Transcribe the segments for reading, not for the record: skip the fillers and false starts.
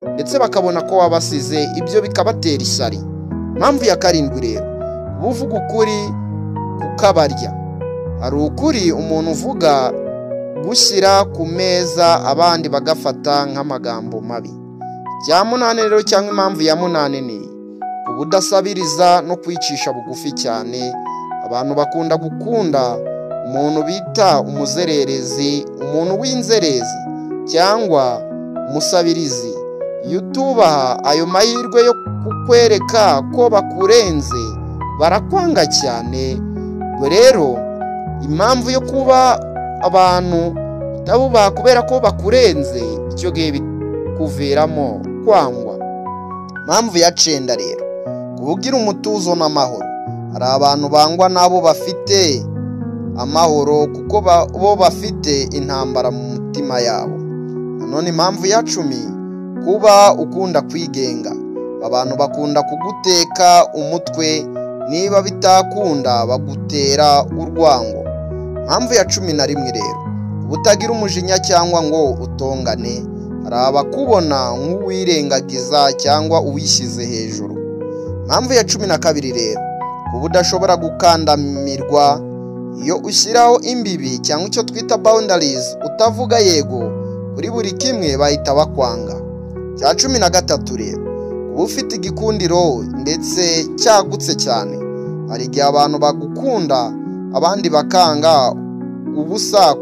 Ndetse bakabona ko wabasize, ibyo bikabatera ishyari. Impamvu ya karindwi rero, kuba uvuga ukuri kukabarya. Hari ukuri umuntu uvuga gushyira ku meza, abandi bagafata nk'amagambo mabi. Icya munani rero, cyangwa impamvu ya munani, ni ubudasabiriza no kwicisha bugufi cyane. Abantu bakunda gukunda umuntu bita umuzererezi, umuntu w'inzerezi cyangwa umusabirizi. Iyo utubaha ayo mahirwe yo kukwereka ko bakurenze, barakwanga cyane. Ubwo rero impamvu yo kuba abantu utabubaha kubera ko bakurenze, icyo gihe bikuviramo kwangwa. Impamvu ya cenda rero, kuba ugira umutuzo n'amahoro. Hari abantu bangwa n'abo bafite amahoro, kuko bo bafite intambara mu mutima yabo. Nanone impamvu ya 10, kuba ukunda kwigenga. Abantu bakunda kuguteka umutwe, niba bitakunda bagutera urwango. Impamvu ya 11 rero, kuba utagira umujinya cyangwa ngo utongane. Hari abakubona nk'uwirengagiza cyangwa uwishyize hejuru. Impamvu ya 12 rero, kuba udashobora gukandamirwa. Iyo ushyiraho imbibi cyangwa icyo twita boundaries, utavuga yego kuri buri kimwe, bahita bakwanga. Cya 13 rero, kuba ufite igikundiro ndetse cyagutse cyane. Hari igihe abantu bagukunda, abandi bakanga ubusa,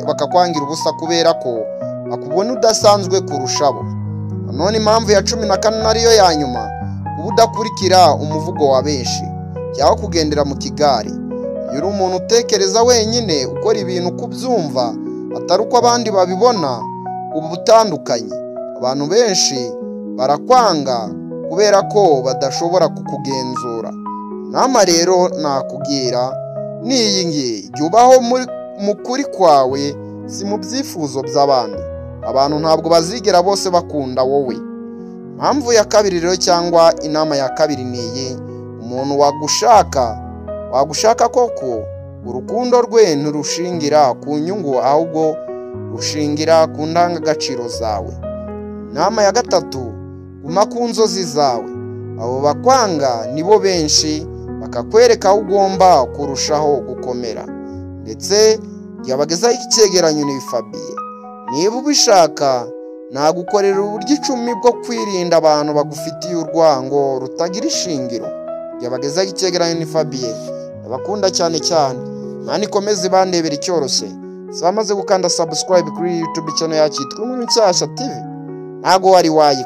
bakakwangira ubusa kubera ko bakubona udasanzwe kurushabo. Nanone impamvu ya 14, ariyo ya nyuma, kuba udakurikira umuvugo wa benshi cyangwa kugendera mu kigari. Iyo uri umuntu utekereza wenyine, ukora ibintu uko ubyumva atari uko abandi babibona, uba utandukanye. Abantu benshi barakwanga kubera ko badashobora kukugenzura. Inama rero nakugira ni iyi ngiyi: jya ubaho mu kuri kwawe, si mu byifuzo by'abandi. Abantu ntabwo bazigera bose bakunda wowe. Impamvu ya kabiri rero, cyangwa inama ya kabiri, ni iyi: umuntu wagushaka koko, urukundo rwe ntirushingira ku nyungu, ahubwo rushingira ku ndangagaciro zawe. Inama ya gatatu, guma ku nzozi zawe. Abo bakwanga nibo benshi bakakwereka aho ugomba kurushaho gukomera. Ndetse yabagezaho icyegeranyo ni Fabiye. Niba ubishaka, nagukorera uburyo 10 bwo kwirinda abantu bagufitiye urwango rutagira ishingiro. Yabagezaho icyegeranyo ni Fabiye. Ndabakunda cyane cyane. Imana ikomeze ibandebera icyoroshye. Bamaze gukanda subscribe kuri YouTube channel yacu yitwa Inkuru Nshyashya TV, ntago wari wayi